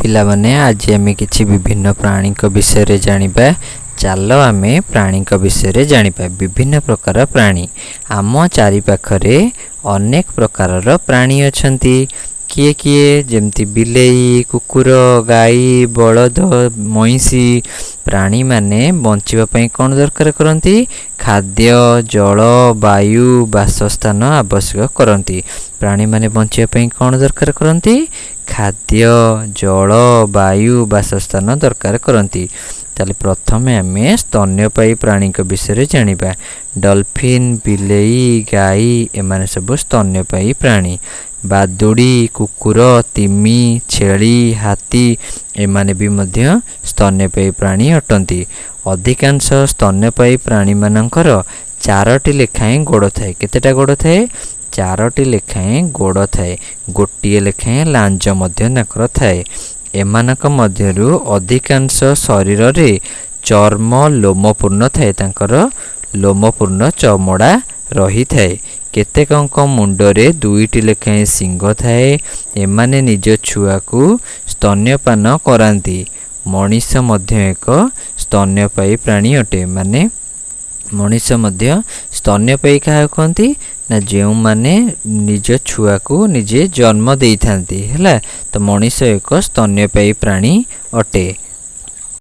ପିଲାମାନେ, ଆଜି ଆମେ କିଛି ବିଭିନ୍ନ ପ୍ରାଣୀଙ୍କ ବିଷୟରେ ଜାଣିବା। ଚାଲ, ଆମେ ପ୍ରାଣୀଙ୍କ ବିଷୟରେ ଜାଣିବା। ବିଭିନ୍ନ ପ୍ରକାର ପ୍ରାଣୀ। ଆମ ଚାରିପାଖରେ ଅନେକ ପ୍ରକାରର ପ୍ରାଣୀ ଅଛନ୍ତି। କିଏ କିଏ? ଯେମିତି ବିଲେଇ, କୁକୁର, ଗାଈ, ବଳଦ, ମଇଁଷି। ପ୍ରାଣୀମାନେ ବଞ୍ଚିବା ପାଇଁ କ'ଣ ଦରକାର କରନ୍ତି? ଖାଦ୍ୟ, ଜଳ, ବାୟୁ, ବାସସ୍ଥାନ ଆବଶ୍ୟକ କରନ୍ତି। ପ୍ରାଣୀମାନେ ବଞ୍ଚିବା ପାଇଁ କ'ଣ ଦରକାର କରନ୍ତି? ଖାଦ୍ୟ, ଜଳ, ବାୟୁ, ବାସସ୍ଥାନ ଦରକାର କରନ୍ତି। ତାହେଲେ ପ୍ରଥମେ ଆମେ ସ୍ତନ୍ୟପାୟୀ ପ୍ରାଣୀଙ୍କ ବିଷୟରେ ଜାଣିବା। ଡଲଫିନ୍, ବିଲେଇ, ଗାଈ, ଏମାନେ ସବୁ ସ୍ତନ୍ୟପାୟୀ ପ୍ରାଣୀ। ବାଦୁଡ଼ି, କୁକୁର, ତିମି, ଛେଳି, ହାତୀ, ଏମାନେ ବି ମଧ୍ୟ ସ୍ତନ୍ୟପାୟୀ ପ୍ରାଣୀ ଅଟନ୍ତି। ଅଧିକାଂଶ ସ୍ତନ୍ୟପାୟୀ ପ୍ରାଣୀମାନଙ୍କର ଚାରୋଟି ଲେଖାଏଁ ଗୋଡ଼ ଥାଏ। କେତେଟା ଗୋଡ଼ ଥାଏ? ଚାରୋଟି ଲେଖାଏଁ ଗୋଡ଼ ଥାଏ। ଗୋଟିଏ ଲେଖାଏଁ ଲାଞ୍ଜ ମଧ୍ୟ ତାଙ୍କର ଥାଏ। ଏମାନଙ୍କ ମଧ୍ୟରୁ ଅଧିକାଂଶ ଶରୀରରେ ଚର୍ମ ଲୋମପୂର୍ଣ୍ଣ ଥାଏ। ତାଙ୍କର ଲୋମପୂର୍ଣ୍ଣ ଚମଡ଼ା ରହିଥାଏ। କେତେକଙ୍କ ମୁଣ୍ଡରେ ଦୁଇଟି ଲେଖାଏଁ ଶିଙ୍ଗ ଥାଏ। ଏମାନେ ନିଜ ଛୁଆକୁ ସ୍ତନ୍ୟପାନ କରାନ୍ତି। ମଣିଷ ମଧ୍ୟ ଏକ ସ୍ତନ୍ୟପାୟୀ ପ୍ରାଣୀ ଅଟେ। ମାନେ ମଣିଷ ମଧ୍ୟ ସ୍ତନ୍ୟପାୟୀ କାହାକୁ କହନ୍ତି ନା ଯେଉଁମାନେ ନିଜ ଛୁଆକୁ ନିଜେ ଜନ୍ମ ଦେଇଥାନ୍ତି। ହେଲା ତ? ମଣିଷ ଏକ ସ୍ତନ୍ୟପାୟୀ ପ୍ରାଣୀ ଅଟେ।